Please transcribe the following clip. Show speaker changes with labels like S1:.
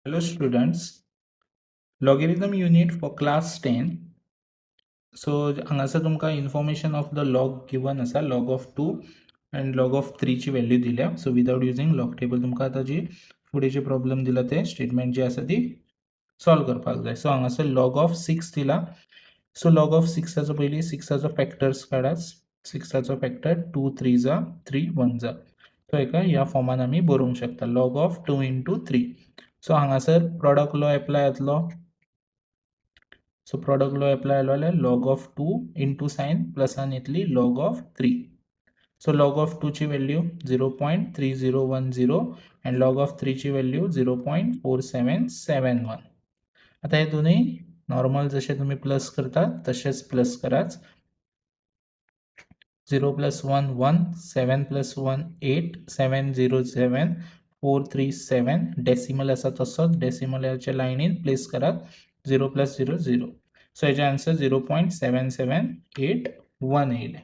S1: Hello students, logarithm unit for class 10. So हांगासर तुमकां information of the log given आसा, log of 2 and log of 3 ची value दिल्या. So without using log table तुमकां आतां जी फुडें जे प्रॉब्लम दिला ते स्टेटमेंट जे आसा ती सॉल्व करपाक जाय. सो हांगासर लॉग ऑफ 6 दिला. सो लॉग ऑफ सिक्साचो पयलीं सिक्साचो फॅक्टर्स काडात. सिक्साचो फॅक्टर 2 3 जा, 3 1 जा. सो हेका ह्या फॉर्मान आमी बरोवंक शकता, log of 2 into 3. So हांगासर प्रॉडक्ट लॉ एप्लाय जातलो. सो प्रॉडक्ट लॉ एप्लाय जालो जाल्यार log of 2 into sign प्लसान येतली log of 3. So log of टूची value 0.3010 and log of थ्रीची value 0.4771. आता हे दोन्ही नॉर्मल जसे तुम्ही प्लस करतात तसेच प्लस कराच. 0 plus 1 1, 7 plus 1 8, 7 0 7, 4 3 7. Decimal आसा तसोच डेसिमलाच्या लायनीन प्लेस करात. 0 प्लस 0 0. सो हेजें आन्सर 0.7781 येयलें.